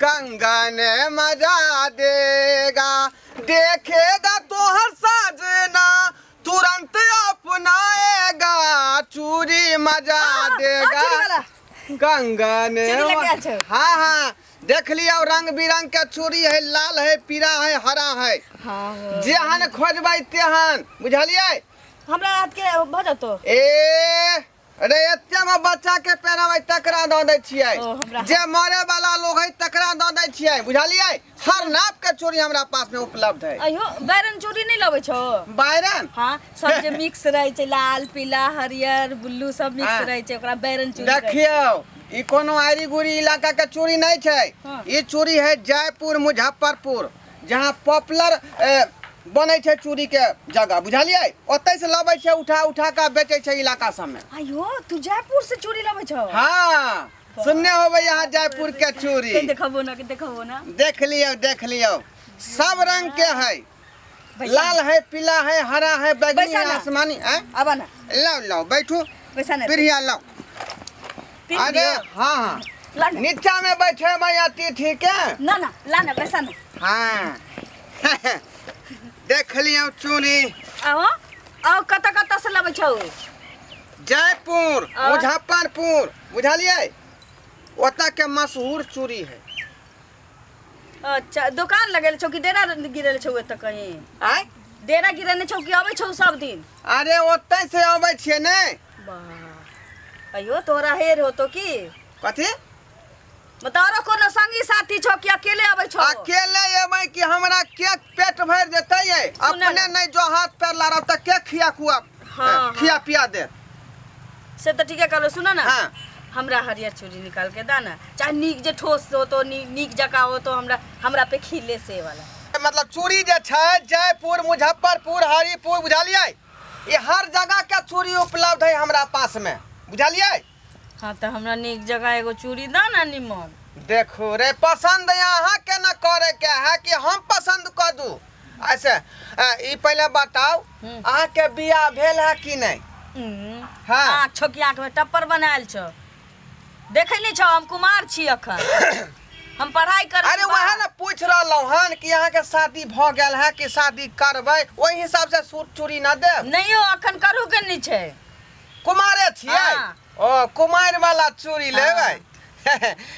कंगन मजा देगा, देखेगा तोहर साजना तुरंत अपनाएगा, चूड़ी मजा देगा। चूड़ी वाला। कंगन। चूड़ी लेके आयल छौ? हाँ हाँ, देख लियौ, रंग बिरंग के चूड़ी है, लाल है, पीरा है, हरा है। हाँ। जेहन खोजबै तेहन, बुझलियै? हमरा हाथ के भऽ जेतौ? ए अरे, एते गो बच्चा के पहिराबै तकरा दऽ दै छियै। ओ, हमरा- जे मरे वाला लोग है तकरा दऽ दै छियै, बुझलियै? हर नाप के चूड़ी हमरा पास में उपलब्ध है। अयो, बैरन चूड़ी नहि लबै छौ? बायरन? हाँ, सब जे मिक्स रहै छै, लाल, पीला, हरियर, ब्लू, सब मिक्स हाँ। रहै छै, ओकरा बैरन चूड़ी कहै छै। देखियौ, ई कोनो आरी गुरी इलाका के चूड़ी नहीं छै। हाँ। ई चूड़ी है जयपुर, मुजफ्फरपुर, जहाँ पॉपुलर बनै छै चूड़ी के जगह, बुझलियै? ओतै से लबै छै, उठा उठा के बेचै छै इलाका सबमे। अयो, तू जयपुर से चूड़ी लबै छौ? हाँ, सुनने होबै यहाँ जयपुर के चूड़ी। कहीं देखबो ना, देखबो ना। देख लियौ, देख लियौ, सब रंग के है। बैसा। लाल है, पीला है, हरा है, बैगनी बैसा है, ना। आसमानी है। आबा ना। लाओ लाओ, बैठू। बैसा ना। प्रिया, लाओ। पी अरे लियौ। हाँ हाँ। ला ना। नीचा में बैठे भैया अतिथि के। ना ना, ला ना, बैसा ना। हाँ, देख लियौ चूड़ी। आओ आओ, कतऽ कतऽ से लबै छौ? जयपुर, आ? मुजफ्फरपुर, बुझलियै? ओतऽ के मशहूर चूड़ी है। अच्छा, दोकान लगेले छौ कि डेरा गिरेले छौ एतऽ कहीं? आय? डेरा गिरेने छौ कि अबै छौ सब दिन? अरे, ओतै से अबै छियै ने। वाह, अयो, तोरा हेर होतो की? कथी? मतलब आरो कोनो संगी साथी छौ कि अकेले अबै छौ? अकेले एबै कि हमरा के पेट भरि जेतै ये? सुन अपने ना। नहि जो हाथ पैर लारब तऽ के खिया खुआ हाँ। खिया पिया देत? से तऽ ठीके कहलो। सुन ना। हाँ। हमरा हरियर चूड़ी निकाल के दा ना, चाहे नीक जे ठोस हो तो नीक जकाँ हो तो हमरा हमरा पे खिले से वाला। मतलब चूड़ी जे छै, जयपुर, मुजफ्फरपुर, हरिपुर, बुझलियै? ई हर जगह के चूड़ी उपलब्ध है हमरा पास में, बुझलियै? हाँ, तऽ हमरा नीक जगह एगो चूड़ी दा ना, निमन। देखू रे, पसंद अहाँ के न करे के है कि हम पसंद कऽ दू? ऐसे ई पहले बताउ, अहाँ के बियाह भेल है कि नहीं? हाँ। आँख छौ कि आँख में टप्पर बनायल छौ? देखै नहि छौ, हम कुमार छी अखन, हम पढ़ाई करै अरे, वएह ने पूछ रहलहुँ हन कि अहाँ के शादी भऽ गेल है कि शादी करबै, ओहि हिसाब से सूट चूड़ी न देब। नहीं हो, अखन करू के नहि छै। कुमारे छियै? हाँ। ओ, कुमारि वाला चूड़ी लेबै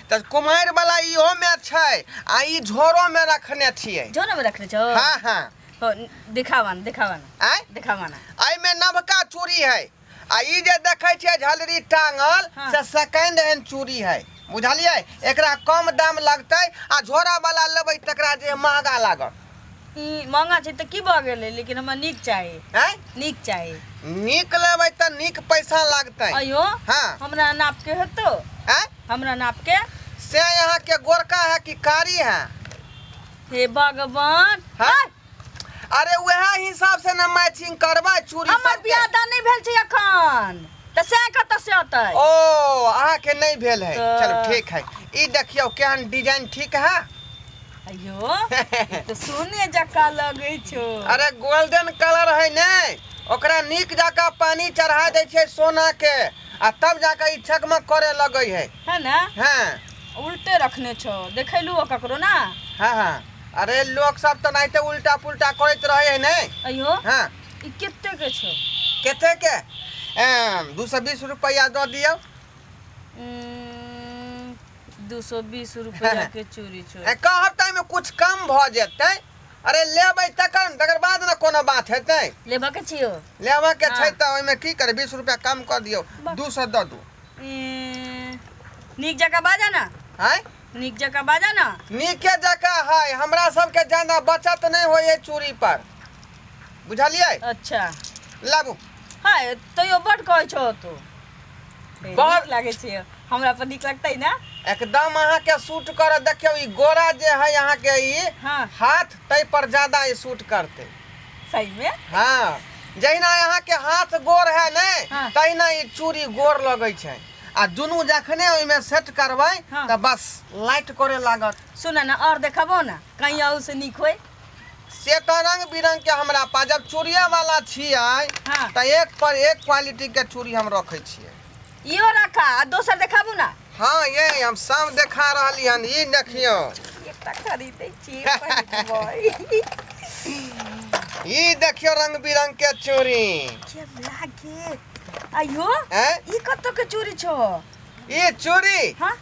तऽ कुमारि वाला इहो में छै आ ई झोरो में रखने छियै। झोरो में रखने छौ? हाँ हाँ। हो, दिखावा ना, दिखावा ना। आँय? दिखावा ना। एहिमे नवका चूड़ी है आ ई जे देखै छियै झलरी टांगल, से सेकेंड हैंड चूड़ी है, बुझलियै? एकरा कम दाम लगतै आ झोरा वाला लेबै तकरा जे महगा लागत। ई महंगा छै तऽ की भऽ गेलै, लेकिन हमरा नीक चाही। आँय? नीक चाही। नीक लेबै तऽ नीक पैसा लागतै। अयो। हाँ। हमरा नाप के हेतौ? आँय? हमरा नाप के। से यहाँ के गोरका है कि कारी है? हे भगवान! हाँ? अरे, वएह हिसाब से ने मैचिंग करबै चूड़ी हमर सबके। बियाह दान नहि भेल छै एखन, तऽ से कतऽ से अतै? ओ, अहाँके नहि भेल है। तऽ- चलो, ठीक है। ई देखियौ, केहन डिजाइन, ठीक है? अयो, ई तऽ सोने जकाँ लगै छौ। अरे, गोल्डन कलर है ने, ओकरा नीक जकाँ पानी चढ़ा दै छै सोना के आ तब जाके ई चकमक करे लगै है। है ने? हाँ। उल्टे रखने छौ, देखैलू हो ककरो ना? हाँ हाँ, अरे लोग सब तऽ एनाहिते उल्टा पुल्टा करैत रहे है ने। अयो। हाँ। ई कते के छौ? कते के? 220 रुपया दऽ दियौ। 220 रुपया के चूड़ी छौ? कहब तऽ एहिमे कुछ कम भऽ जेतै। अरे, लेबै तखन, तकर बाद ने कोनो बात हेतै। लेबऽ के छियौ। लेबऽ के छै। हाँ। तऽ ओहिमे की करै, 20 रुपया कम कऽ दियौ, 200 दऽ दू। नीक जकाँ बाजा ना। आँय? नीक जकाँ बाजा ना। नीके जकाँ है। हमरा सबके ज्यादा बचत नहि होइ है चूड़ी पर, बुझलियै? अच्छा। लाबू। हाँ, तैयो बड कहै छौ तू। बड़- नीक लागै छै हमरा पर, नीक लगतै ना? एकदम अहाँके सूट करत। देखियौ, ई गोरा जे है अहाँके ई हाथ, ताहि पर ज्यादा ई सूट करतै। सही में? हाँ, जहिना अहाँके हाथ गोर है ने, तहिना ई चूड़ी गोर लगै छै आ दुनू जखने ओहिमे सेट करबै तऽ बस लाइट करे लागत। सुन ना, और देखबो ना, कहीं और से नीक होय। से तऽ रंग बिरंग के हमरा पास, जब चूड़िए वाला छियै तऽ एक पर एक क्वालिटी के चूड़ी हम रखै छियै। इहो रखा आ दोसर देखाबू ना। हाँ ये हम सब देखा रहली हन, ई देखियौ। एकटा खरीदै छी पहिरबै। ई देखियौ रंग बिरंग के चूड़ी। के लागे आइयो। हैं? ई कतऽ के चूड़ी छौ? ई चूड़ी? हाँ।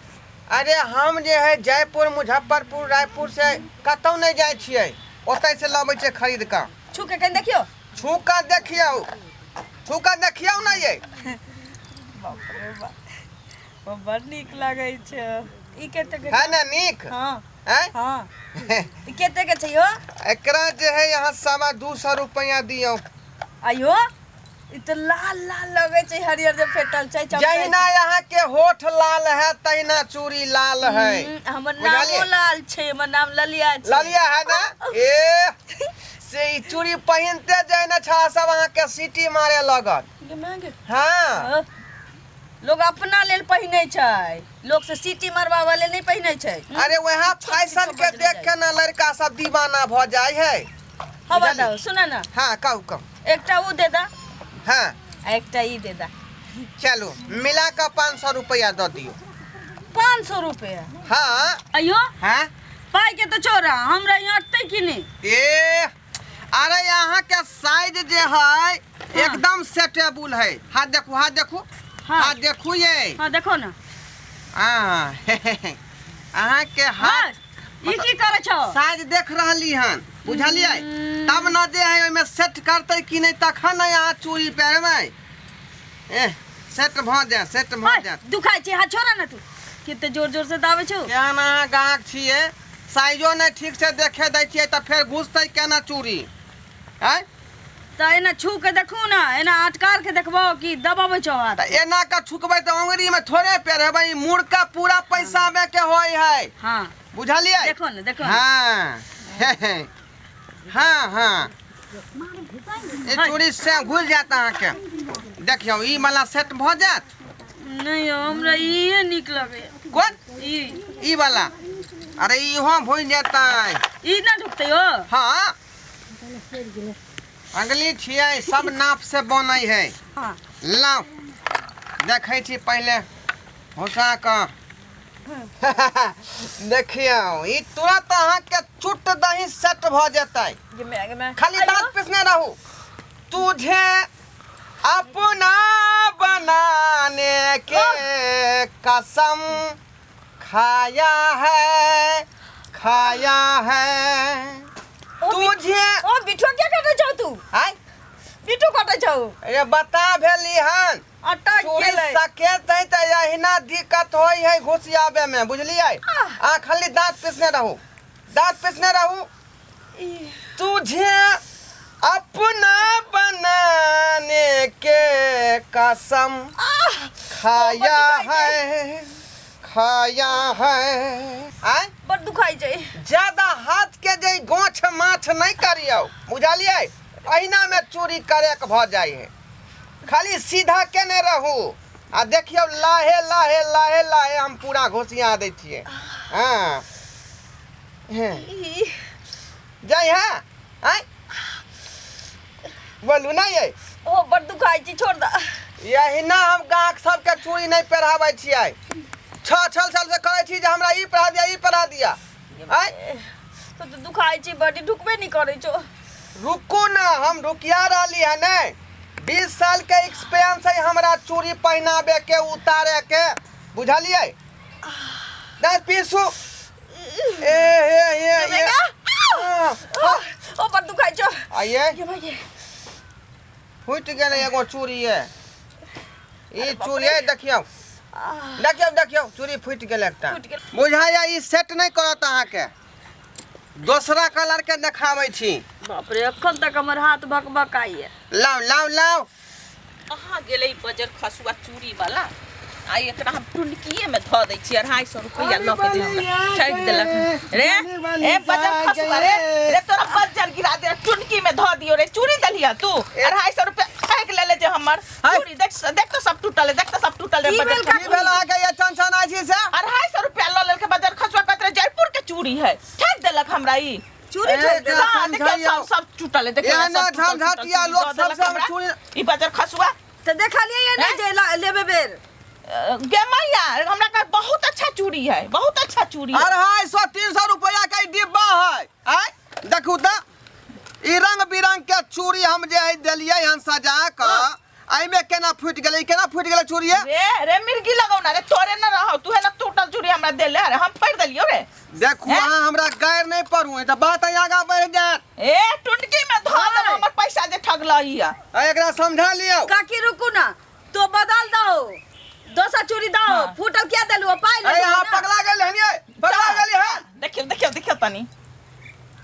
अरे हम जे है जयपुर, मुजफ्फरपुर, रायपुर से कतौ नहि जाइ छियै, ओतै से लबै छियै खरीद कऽ। छू के कनि देखियौ। छू कऽ देखियौ, छू कऽ देखियौ ने ये। बाप रे बाप, ओ बड़ नीक लागै छै। ई कते के है ने नीक? हाँ। हैं? हाँ। ई कते के छै यौ? एकरा जे है यहाँ 225 रुपया दियौ। आइयो, ई तऽ लाल लाल लगै छै, हरियर जे फेटल छै, चमकै जहिना छै। यहाँ के होठ लाल है तहिना चूड़ी लाल है। हमर नामो बुझलियै? लाल छै, हमर नाम ललिया छै। ललिया है ना? ए से ई चूड़ी पहिनते जाय ने छा सब अहाँ के सीटी मारे लगत। गे माय गे। हाँ। हाँ। लोग अपना लेल पहिनै छै, लोग से सीटी मरबाबऽ लेल नहि पहिनै छै। अरे वएह फैशन के बदलि देख के ने लड़का सब दीवाना भऽ जाइ है। हाँ, बुझलियै? बताउ, सुन ना। हाँ, कहू कहू। एकटा ऊ दे दा। हाँ। आ एकटा ई दे दा। चलू मिला कऽ 500 रुपया दऽ दियौ। 500 रुपया? हाँ। अयो। हाँ? पाई के तो छोड़ा, हमरा यहाँ अटतै कि नहि? ए अरे यहाँ के साइज जे है हाँ। एकदम सेटेबल है। हाथ देखू, हाथ देखू। हाँ। हाथ देखू ये। हाँ, देखो ना। हाँ, अहाँ के हाथ। हाँ, ई की करै छौ? साइज देख रहली हन, बुझलियै? तब न जे है ओहिमे सेट करतै कि नहि तखन ने अहाँ चूड़ी पहिरबै। ए सेट भऽ जायत, सेट भऽ हाय, जायत। दुखाइ छै, हाथ छोड़ा ना तू। कते जोर जोर से दाबै छौ। केहन अहाँ गाहक छियै, साइजो नहि ठीक से देखे दै छियै तऽ फेर घुसतै केना चूड़ी? आँय? तऽ एना छू के देखू ना, एना अटकार के देखबो कि दबाबै छौ हाथ। तऽ एना के छुकबै तऽ अंगुरी में थोड़े पेरबै, ई मुड़का पूरा पैसा में के होय है। हाँ। बुझलियै? देखो ना, देखो ना। हाँ। हाँ, हाँ। ई चूड़ी से घुसि जायत अहाँके। देखियौ ई वाला सेट भऽ जायत। नहीं, हमरा इहे नीक लगैया। कोन? ई। ई वाला? अरे इहो भुजि जेतै। ई ना ढुकतै हो? हाँ। अगली छियै, सब नाप से बनै है। हाँ। लाउ देखै छी पहिले घुसा कऽ। देखियौ ई तुरंत अहाँके चुट दही सेट भऽ जेतै। गे माय, गे माय। खाली दाँत पिसने रहू। तुझे अपना बनाने के कसम खाया है, खाया है तुझे। ओ बिठो क्या कटै छौ तू? आय? बिठो कटै छौ? अरे बता भेली हन। अटक चूड़ी गेलै। सकेत है तऽ एहिना दिक्कत होइ है घुसियाबे में, बुझलियै? आ खाली दाँत पिसने रहू, दाँत पिसने रहू। तुझे अपना बनाने के कसम खाया है, खाया है। आय? बड़ दुखाइ छै। ज्यादा हाथ के जे गोछ माछ नहि करियौ, बुझलियै? अहिना में चूड़ी करे के भऽ जाइ है। खाली सीधा केने रहू आ देखियौ लाहे लाहे लाहे लाहे हम पूरा घोसिया दै छियै। हाँ। जाइ है? आँय? बोलू ना ये। ओ बड़ दुखाइ छै, छोड़ द। यहिना हम गाहक सबके चूड़ी नहि पहिराबै छियै। छह छल साल से कहै छी जे हमरा ई पहिरा दिया, ई पहिरा दिया। आँय? तो तो दुखाइ छै बड़ी, ढुकबे नहि करै छौ। रुकू ना, हम रुकिया रहली है ने। 20 साल के एक्सपीरियंस है हमरा चूड़ी पहिनाबे के, उतारे के, बुझलियै? दाँत पीसू। ए हे हे हे। हाँ, हाँ। ओ बड़ दुखाइ छौ। आइए। ये भाई, ये। फूटि गेलै एगो चूड़ी ये। ई चूड़ी है, देखियौ। देखियौ, देखियौ, चूड़ी फूटि गेल एकटा। फूटि गेल। बुझाइया ई सेट नहि करत अहाँके। दोसरा कलर के देखाबै छी। बाप रे, अखन तक हमर हाथ भकभकाइए। लाउ, लाउ, लाउ। कहाँ गेलै बजर खसुआ चूड़ी वाला? आ एकरा हम टुनकिए में धऽ दै छियै। 250 रुपैआ लऽ के जे हमरा ठकि देलक रे। ए बजर खसुआ रे, रे तोरा बजर गिरा दे, टुनकी में धऽ दियो रे। चूड़ी देलिह तू? 250 रुपैआ ठकि लेले जे हमर चूड़ी। देख, देख तऽ सब टूटल है, देख तऽ सब टूटल है। की बजर भेल खसुआ। की भेल अहाँके ये चनचना छी से? 250 रुपैआ लऽ लेलकै बजर खसुआ, कहैत रहे जयपुर के चूड़ी है, ठकि देलक हमरा ई। चूड़ी ए, ठकि देलक। हाँ, देखियौ, समझाइयौ। सब टूटल है, देखियौ, एहना सब टूटल, टूटल झंझटिया चूड़ी लोक दऽ देलक सबसँ हमरा। चूड़ी ई बजर खसुआ। तऽ देखलियै नहि हैं? जे लेबे बेर। गे मैया, हमरा का बहुत अच्छा चूड़ी है, बहुत अच्छा चूड़ी है। 250 300 रुपया के ई डिब्बा है। आय देखू त ई रंग बिरंग के चूड़ी हम जे है देलियै हन सजा क, एहिमे केना फूटि गेलै? केना फूटि गेलै चूड़िया? रे रे मिर्गी लगौ ना रे, तोरे न रहो तू है ना टूटल चूड़ी हमरा देले रे, हम फाड़ देलियो रे। देखू अहाँ हमरा गारि नहीं पड़ू तऽ बात आगाँ बढ़ि जायत। ए टुनकी में धऽ देब हमर पैसा जे ठगलही है। आ एकरा समझा लियौ। काकी रुकू ना, तो बदल दो, दोसर चूड़ी दो। हाँ। फूटल किया देलू? पाइ ए लेलू अहाँ ना। पगला गेल हन ये, पगला गेली हन। देखियौ देखियौ देखियौ तनी।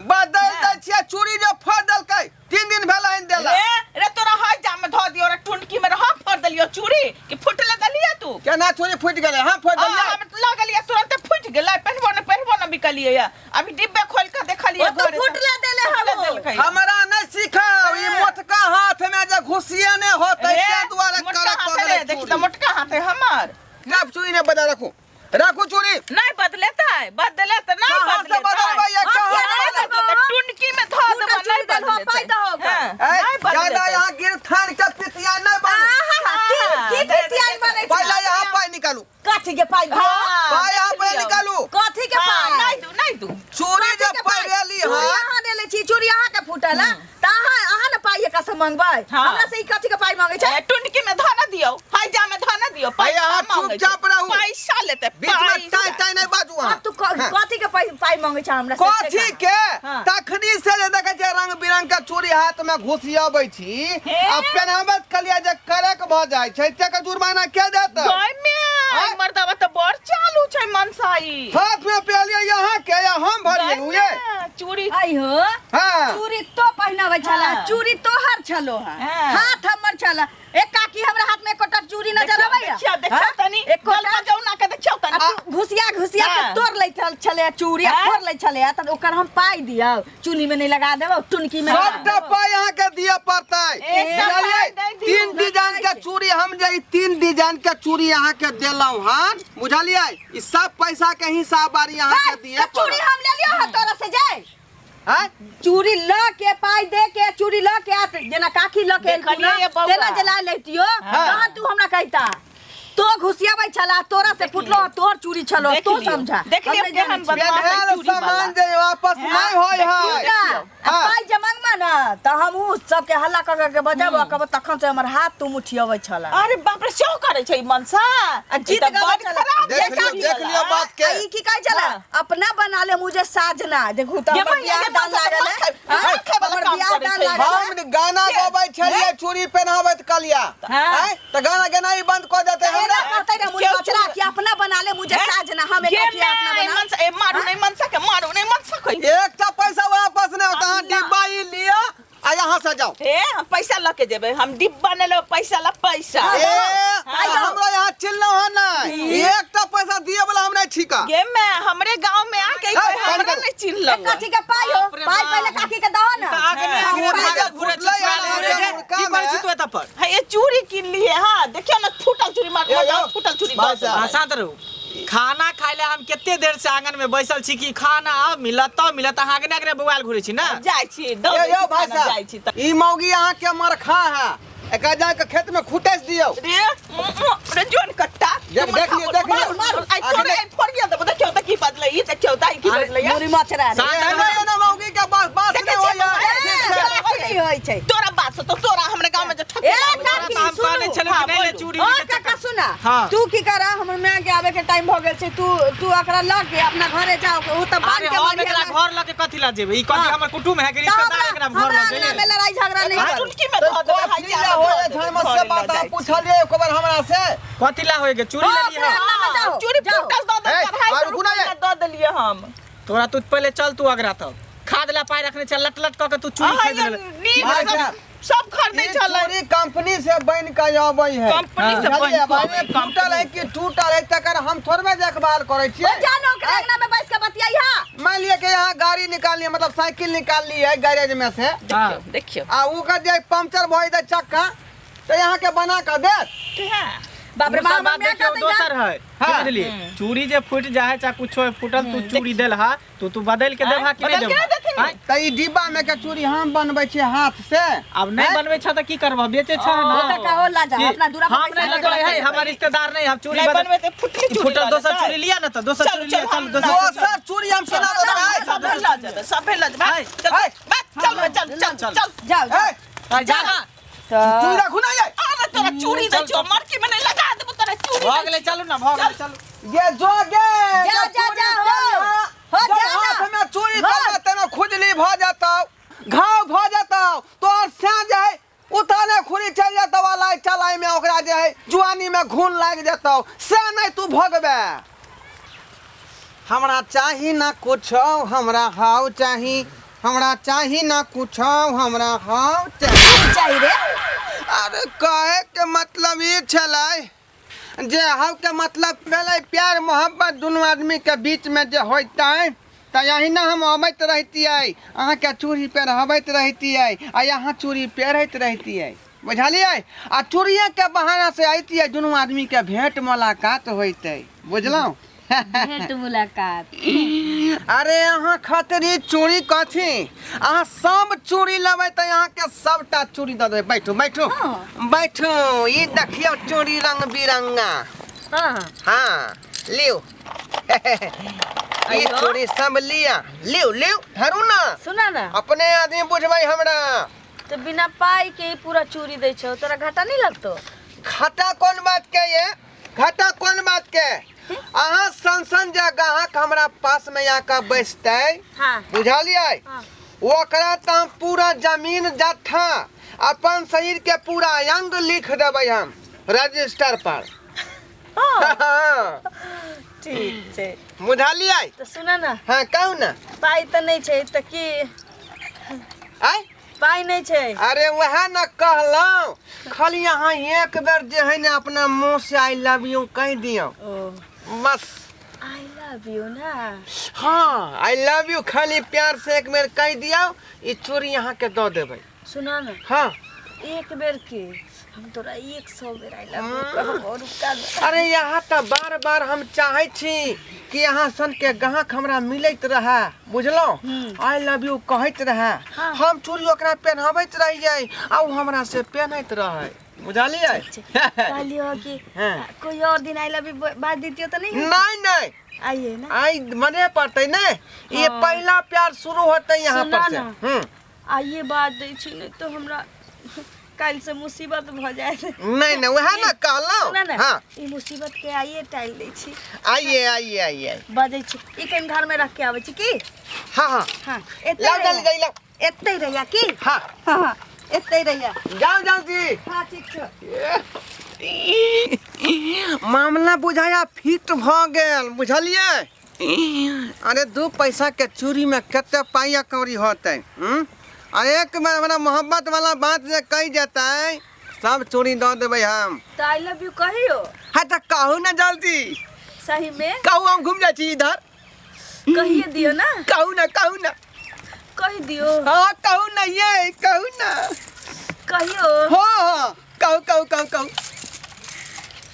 बदल दै छियै चूड़ी जे फोड़ देलकै, 3 दिन भेल हन देला। रे रे तोरा हय जाम में धऽ दियो रे, टुनकी में रह फोड़ देलियो चूड़ी कि फुटले देलिए तू? केना चूड़ी फूटि गेलै? हम फोड़ हाँ, देलियै? हम लगलिए तुरंत फूटि गेलै, पहनबो न पहनबो न बिकलिए या अभी डिब्बे खोल के देखलिए ओ तो घरे। फुटले देले फुटले हबो। देलकै। हमरा नहि सिखाउ, ई मोटका हाथ में जे घुसिए नहि होतै रे, ताहि दुआरे मोटका करक हाथ कऽ रे, गेलै देखी तऽ चूड़ी। मोटका हाथ है हमर। आब चूड़ी नहि बदल, रखू रखू चूड़ी। नहीं बदलेतै, बदलेतै नहीं। कहाँ से बदलबै ये? हाँ, कहाँ किया से नहीं बदलबै? बदलबै? टुनकी में धऽ फूटल देबो, चूड़ी नहीं देलहो, पाइ बदलेतै। दहो ओकर। हाँ, ए, नहीं ज्यादा बदलेतै। यहाँ गिरथान के पितिया नहीं बनू। आहा, की की दे, दे, पितियाई दे, बनै छै? पहले यहाँ पाई निकालू। कथी के पाइ दियौ? हाँ, पाई यहाँ देख पे लियौ। निकालू। कथी के हाँ, पाइ? नहीं दू, नहीं दू। चूड़ी कथी जे के पाइ? पहिरेली चूड़ी हन अहाँ ने लै छी, चूड़ी अहाँ के फूटल है तऽ अहाँ अहाँ ने पाइ एकरा से मंगबै? हाँ। हमरा से ई कथी के पाइ मंगै छै? ए, टुनकी में धऽ न दियौ, हैजा में धऽ न दियौ। पैसा अहाँ मांगै छै। चुपचाप रहू। पैसा लेतै, बीच में पैसा। टाइ टाइ नहीं बाजू अहाँ। आब तू कथी के पाइ पाइ मंगै छै हमरा से? कथी के? हाँ। तखनी से जे देखै छियै रंग बिरंग के चूड़ी हाथ में घुसियाबै छी हे? आ पेनाबैत कलिया जे करक भऽ जाइ छै तकर जुर्माना के देतै? गय में आँय? मर्दावा तऽ बड़ चालू छै मनसाई। हाथ में पेलियै यहाँ के या हम भरियै गय ये में, चूड़ी आई हो। हाँ। चूड़ी तो पहिनाबै छला। हाँ। चूड़ी तोहर छलो है। हाँ। हाथ हमर छला। ए काकी, हमरा हाथ में एकोटा चूड़ी नजर देखियौ, अबैया? देखियौ देखियौ हाँ? तनी एकोटा गल बजौना के देखियौ तनी। आ तू घुसिया घुसिया के हाँ। तोड़ लै छलै चूड़ी आ हाँ? फोड़ लै छलै, तऽ ओकर हम पाइ दियौ? चूल्ही में नहीं लगा देबौ, टुनकी में लगा सबटा देबौ। पाई अहाँ के दिअ पड़तै। एकटा बुझलियै? पाइ नहि दियौ। तीन डिजाइन के चूड़ी हम जे ई 3 डिजाइन के चूड़ी अहाँ के देलहुँ हन, बुझलियै? ई सब पैसा के हिसाब बारी अहाँ के हे, दिअ तऽ चूड़ी पड़त। हम लेलियौ हँ तोरा से जाय। आँय? चूड़ी ल के पाइ दे के चूड़ी ल के आत, जेना काकी ल के एलखुन देखलियै ये बौआ। तेना जे ला लेतियो तहन तू हमरा कहिता तो घुसियाबै छला, तोरा से फुटलो, तोहर चूड़ी छलो। देख तू लियौ। समझा, देख हम लियौ नहि केहन जानै छियै। बदमाश है पेन्हल चूड़ी वाला। सामान जे वापस नहीं होय है। ना, आ हाँ। पाइ जे मंगबा न तऽ हमहूँ सबके हल्ला कऽ कऽ के बजाबो आ कहबो तखन से हमर हाथ तू मुठियबै छला। अरे बाप रे, सेहो करै छै ई मनसा। आ ई जीत तऽ गबै बड़ छला। खराब देख छै लियौ, चूड़ी देख वाला। लियौ बात के। आ ई की कहै छला? हाँ। अपना बना ले मुझे साजना। देखू तऽ ये हमर मैया, बियाह ये दान मनसा तऽ लागल मार है। खाय- हाँ? मार खाय वाला हमर काम बियाह करै दान छै। लागल है। हम गाना गबै छलियै चूड़ी पेनाबैत कलिया। हाँ। आँय? तऽ गाना गेनाइ बंद कऽ देतै एना हमरा? कहतै रे मुनि केओ बचरा चूड़ी- कि अपना बना ले मुझे हैं? साजना, हम ये एकरा किया अपना मैं बना मनसा ए मारू नहीं मनसा के, मारू नहीं मनसा के। एकटा पैसा वापस नहीं होता। अहाँ डिब्बा ई लिअ आ यहाँ से जाओ। ए हम पैसा लऽ के जेबै, हम डिब्बा नहि लेबै, पैसा ला पैसा। ए पाइ दहो। हमरा यहाँ चिल्लौ हन नहीं, एकटा पैसा दिए वाला हम नहीं छिका। गे मैं हमरे गांव में आके हे, कोई पानि हमरा करू। नहीं चिन्हलक। कथी के पाइ हो? बाप रे पाइ बाप। पहिले काकी के दहो ना। तऽ आगे नहि आगे चूड़ी भागल जे घुरै फुटलै छुछुआल हन घुरै अहाँके छै। मुड़का की करै छी में। तू एतऽ पर? हे ये चूड़ी किन लिए हां, देखियो ना फूटल चूड़ी मार ए, यौ, फूटल चूड़ी भाई दऽ साहब। हाँ, शांत रहू। खाना खाय ले हम कते देर से आंगन में बैसल छी कि खाना आब मिलत तऽ मिलत, अहाँ आगने आगने बौआल घुरै छी ना। जाइ छी दऽ ए दै यौ छी भाई खाना, जाइ छी साहब, तऽ ई मौगी अहाँ के मरखा है, एकरा जाके खेत में खुटैस दियौ। रे रे जोन कट्टा। देख- देख लियौ, देख लियौ। मार आई तोरे आई फोड़िया देबो। देखियो त की बदलै ई, देखियो त ई की अरे, बदलै। मुरी मचरा रे। शांत एना एना मौगी के बास बास देखै नहीं छियै, होइया। ए, ठीक छै। बात नहि होइ छै। तोरा बात से तो तोरा हमरा गांव में जे ठके ए, आबै तोरा काकी, तऽ हम कहने सुनू। छलहुँ कि हाँ, नहि ले बोलू। चूड़ी ओ के काका चक्कर। सुना। हाँ। तू की करा, हमर माय के आबे के टाइम भ गेल छै, तू तू एकरा ल के अपना घरे जाओ, उ त बांध अरे के हम मारिहे एकरा ना। घर लऽ के कथी लऽ जेबै? ई कथी हाँ। हमर कुटुम्ब है कि तऽ रिश्तेदार हमरा एकरा घर हमरा लऽ अंगना में जेबै? लड़ाई झगड़ा नहीं आ, करू। चुटकी में तऽ धऽ देबै, कथी हाय, लए होइया झमस्या बात अहाँ पूछलियै एको बार हमरा से? कथी ला होय गे चूड़ी हाँ, लेली अपना हँ? अंगना में जाओ, चूड़ी जाओ। फूटल दऽ ए, देलकै, 250 आर रुकू ना ये। रुपैआ दऽ देलियै हम। तोरा तू पहिले चल तू अगरा तब खाद ला पाइ रखने चल लट लट कऽ के तू चूड़ी अहाँ खरीद ये लेले। नीक भाई सब साहब, सब खरीदै ई छलै। चूड़ी कंपनी से बन के अबै है। कंपनी से बुझलियै? बनि कऽ भाई, अबै, फूटल है कि टूटल है तकर हम थोड़बे देखभाल करै ओ छियै। जानो ओकरा अंगना में बैस के बतियाई हा। मान लिअ कि यहाँ गाड़ी निकाल लियै, मतलब साइकिल निकाल लियै गैरेज में से। हाँ। देखियौ देखियौ। आ ओकर जे पंक्चर भऽ जेतै चक्का तऽ यहाँ के बना कऽ देत। हाँ। बाप रे उ बाप, सब हमर बात माय देखियौ कहतै दोसर है की हाँ। बुझलियै चूड़ी जे फूटि जाइ है चाहे कुछो है फूटल तू चूड़ी देलहा तो तू बदल के देबहा कि नहीं बदल के देबहा नहि देथिन। आँय? तऽ ई डिब्बा में के चूड़ी हम बनबै छियै हाथ से अब नहीं बनबै छ तऽ की करबह बेचै छ ना ओ तऽ कहो ला जा की? अपना दूरा पर हम पैसा नहीं लगा लगबै है के हमर रिश्तेदार नहीं हम चूड़ी नहीं बदल बनबै तऽ फुटली चूड़ी फूटल लऽ दोसर लेतै। चूड़ी लिया ना तऽ दोसर चल, चूड़ी लिया चल, चल हम दोसर दोसर चूड़ी हम केना दऽ देबै सभे लऽ जेबै सभे लऽ जेबै आँय, चल आँय। बात चल चल चल चल। चल जाओ जाओ ए, आँय, जा ना चूड़ी राखू ना ये अरे तोरा चूड़ी दै छियौ मरकी में नहीं लगा देबो तोरा चूड़ी भऽ दै गेलै चलू ना भऽ गेलै चलू ये जो गे जा, जे जा, चूड़ी जा, हो। चल, हो, जब जा ना। हाथ में चूड़ी हो। चलबे तेना खुजली भऽ जेतौ घाव भऽ जेतौ तोहर सैं जे है उताने खुरी चलि जेतौ अलाइ चलाइ में ओकरा जे है जुआनी में घून लागि जेतौ से नहि तू भगबे। हमरा चाही ना कुछो हमरा हाव चाही हमरा चाही ना कुछो हमरा हाव चाही। की चाही रे? अरे कहे के मतलब ई छलै जे हाव के मतलब भेलै प्यार मोहब्बत दुनू आदमी के बीच में जे होइतै तऽ यही ना हम अबैत रहितियै अहाँके चूड़ी पेरहबैत रहितियै आ यहाँ चूड़ी पेरैत रहितियै बुझलियै आ चूड़िए के बहाना से अइतियै दुनू आदमी के भेंट मुलाकात होइतै बुझलहुँ। भेंट मुलाकात। अरे अहाँ खातिर ई चूड़ी कथी अहाँ सब चूड़ी लेबै तऽ अहाँके सबटा चूड़ी दऽ देबै। बैठू बैठू बैठू ई देखियौ चूड़ी रंग बिरंगा। हाँ हाँ लिउ ई अयो। चूड़ी सब लिअ लिउ लिउ धरू ना सुना ना अपने आदमी बुझबै हमरा। तो बिना पाई के ही पूरा चूड़ी दै छौ तोरा घाटा नहीं लगतो? घाटा कोन बात के ये घाटा कोन बात के? अहाँ सन सन जे ग्राहक हमरा पास में आके बैसतै हाँ। बुझलियै हाँ। ओकरा तऽ हम पूरा जमीन जत्था अपन शरीर के पूरा अंग लिख देबै हम रजिस्टर पर। हाँ। ठीक छै। बुझलियै? तऽ सुन ना। हाँ कहू ना। पाई तऽ नहि छै तऽ की? आय? पाई नहि छै। अरे वएह न कहलहुँ खाली अहाँ एक बेर जे है ने अपना मुँह से I love you कहि दियौ ओ बस। I love you ना। हाँ I love you खाली प्यार से एक बेर कहि दियौ ई चूड़ी अहाँके दऽ देबै। सुना ना। हाँ। एक बेर के हम तोरा 100 बेर I love you कहब और का। अरे यहाँ तऽ बार बार हम चाहै छी कि अहाँ सन के ग्राहक हमरा मिलैत रहए बुझलहुँ I love you कहैत रहए हम चूड़ी ओकरा पेन्हबैत रहियै आ ओ हमरा से पेन्हैत रहै बुझलियै। कहलियो कि हाँ। कोई और दिन I love you बात दितियो तऽ नहीं? नहीं नहीं आइए ना आई मने पड़तै ने ये हाँ। पहला प्यार शुरू होतै यहाँ सुना पर से। ना। आइए बात दै छी नहीं तो हमरा काल्हि से मुसीबत भऽ जायत। नहीं नहीं वएह ने कहलहुँ। सुना ना हाँ। ई मुसीबत के आइए टाइल दै छी। आइए आइए आइए बजै छी ई कनि घर में रख के आबै छी की? हाँ हाँ हाँ एतै लाउ जल्दी रहिया। जल्दी लाउ। एतै रहिया की? हाँ हाँ हाँ एतै रहिया। जाओ जल्दी। हाँ ठीक छौ। मामला बुझाया फिट भऽ गेल बुझलियै। अरे 2 पैसा के चूड़ी में कते पाइया कौड़ी होतै आ एक बेर हमरा मोहब्बत वाला बात जे कहि जेतै सब चूड़ी दऽ देबै हम। तऽ I love you कहियो। हाँ तऽ कहू ना जल्दी। सही में? कहू हम घूम जाइ छी इधर। कहिए दियो ना। कहू ना कहू ना। कहि दियो। हाँ कहू ना ये कहू ना। कहियो। हाँ हाँ कहू कहू कहू कहू।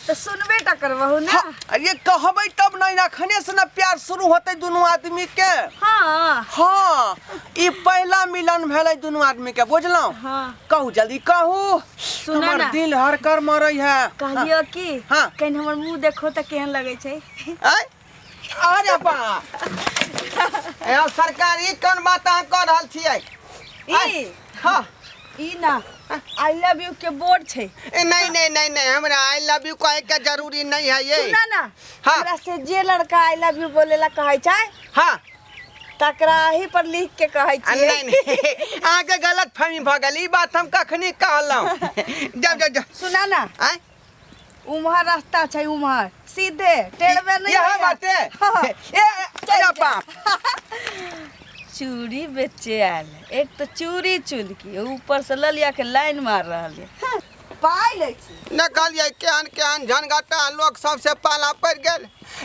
तऽ सुनबे टा करबहु ना। हाँ, अरे कहबै तब नहीं अखने से ना प्यार शुरू होतै दुनू आदमी के। हाँ हाँ ई पहला मिलन भेलै दुनू आदमी के बुझलहुँ। हाँ। कहू जल्दी कहू। सुना हमर ना। दिल हरकर मरै है। कहलियो कि हाँ। कनि हमर मुँह देखो तऽ केहन लगै छै। आँय? अरे बा ए सरकार ई कोन बात अहाँ कऽ रहल छियै? ई हाँ ई ना I love you के बोर्ड छै। ए नहीं नहीं नहीं नहीं हमरा I love you कहे के जरूरी नहीं है ये। सुना ना हाँ। हमरा से जे लड़का I love you बोलेला कहै छै हाँ तकरा ही पर लिख के कहै छियै। नहीं नहीं अहाँके गलत फहमी भऽ गेल ई बात हम कखनी कहलहुँ। जाउ जाउ जाउ। सुना ना आँय? उम्हर रास्ता छै उम्हर सीधे टेढ़ में नहीं यहाँ होइया। बाटे हाँ। ए अरे बाप चूड़ी बेचे आयल एक तो चूड़ी चुनकी ऊपर से ललिया के लाइन मार रहल है। पाइ लै छी न कहलियै केहन केहन झनघटा लोक सबसे पाला पड़ि गेल।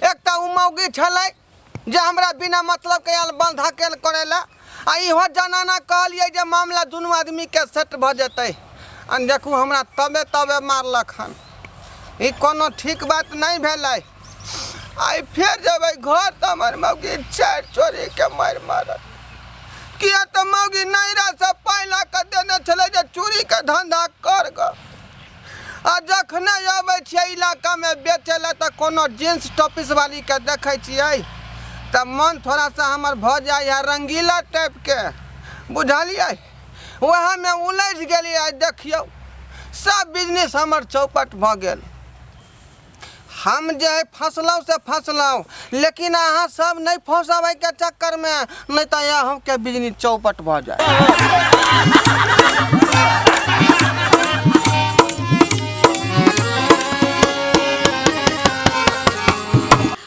एक तऽ ओ मौगी छलै जे हमरा बिना मतलब के आयल बंद धकेल करै लए आ इहो जनाना कहलियै जे मामला दुनू आदमी के सेट भऽ जेतै आ देखू हमरा तबे तबे मारलक हन। ई कोनो ठीक बात नहि भेलै। आइ फेर जेबै घर तऽ हमर मौगी चारि चोरीके मारि मारत, किया तऽ मौगी नैहरासँ पाइ लऽ कऽ देने छलै जे चूड़ीके धन्धा कर गऽ। आ जखने अबै छियै इलाकामे बेचै लए तऽ कोनो जींस टॉपिस वालीके देखै छियै तऽ मन थोड़ा सा हमर भऽ जाइ है रंगीला टाइपके, बुझलियै? वएहमे उलझि गेलियै। आइ देखियौ सब बिजनेस हमर चौपट भऽ गेल। हम जे है फसलहुँ से फसलहुँ, लेकिन अहाँ सब नहि फंसब एहिके चक्करमे, नहि तऽ अहूँके बिजनेस चौपट भऽ जायत।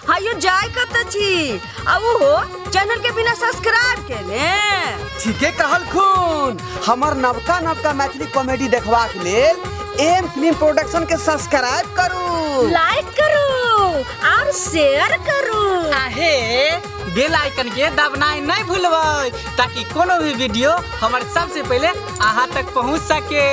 हायो जाय कतऽ छी आ ओहो चैनल के बिना सब्सक्राइब केने? ठीके कहलखुन। हमर नवका नवका मैथिली कॉमेडी देखबाक लेल एम फिल्म प्रोडक्शन के सब्सक्राइब करू, लाइक करू और शेयर करू। आहे बेल आइकन के दबनाइ नहि भूलबै ताकि कोनो भी वीडियो हमर सबसे पहिले अहाँ तक पहुँच सके।